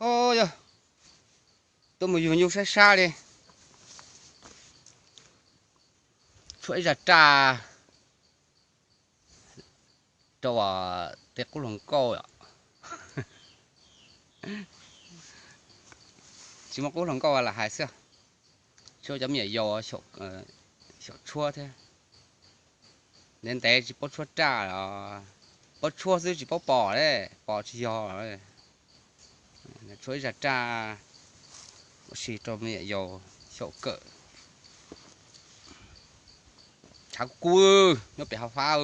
Yog tuaj mus yug nyuj sab sab li, tshuav ib zaj raj rau tej qub hluas nkauj os. Tsis muaj qub hluas nkauj lam hais xwb, tshuav cov me nyuam yaus xyaum tshuab thiab. Ntev ntev tsis paub tshuab raj os, paub tshuab xwb tsis paub pom li, pom tsis yog. Tshuav ib zaj raj ua si rau me nyuam yaus xyaum kawm. Tshav kuj kub, nyob pem hav fab.